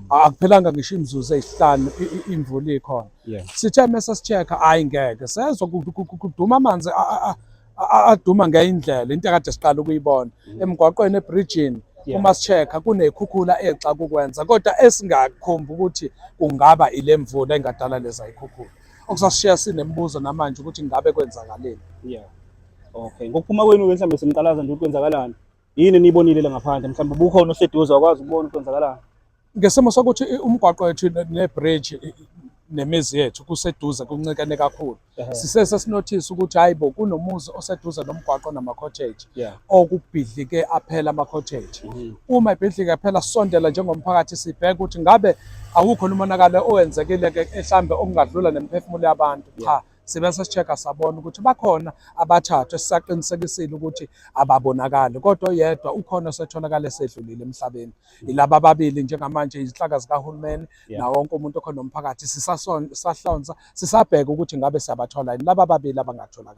Akuphelanga ngisho imizuzu eyisihlanu imvula ikhona. Sithe mese si-check-a, hhayi ngeke sezwa kuduma amanzi aduma ngeyindlela into ekade siqala ukuyibona emgwaqweni ebridgini. Uma si-check-a kuney'khukhula ey'xaka ukwenza, kodwa esingakhombi ukuthi kungaba ile mvula engadala leza y'khukhula, okusasishiya sinemibuzo namanje ukuthi ngabe kwenzakaleni. Yeah. Okay. Ngokuphuma kwenu-ke mhlawumbe seniqalaza nje ukuthi kwenzakalani. Yini eniyibonile la ngaphandle? Mhlawumbe ubukhona oseduze wakwazi ukubona ukuthi kwenzakalani? Ngesimo sokuthi umgwaqo wethu nebridge nemizi yethu kuseduze, kuncikene kakhulu. Sise sesinothisa ukuthi hayi bo, kunomuzi oseduze nomgwaqo nama-cottage okubhidlike aphela ama-cottage. Uma ibhidlike aphela, sisondela njengomphakathi sibheke ukuthi ngabe awukho umonakalo owenzekile-ke mhlambe okungadlula nemiphefumulo yabantu. Cha, sibe sesi-check-a sabona ukuthi bakhona abathathu esisaqinisekisile ukuthi ababonakali, kodwa oyedwa ukhona osetholakala esedlulile emhlabeni. Yilaba ababili njengamanje izinhlaka zikahulumeni nawo wonke umuntu okhona nomphakathi sisahlonza, sisabheka ukuthi ngabe siyabathola yini laba ababili abangatholakali.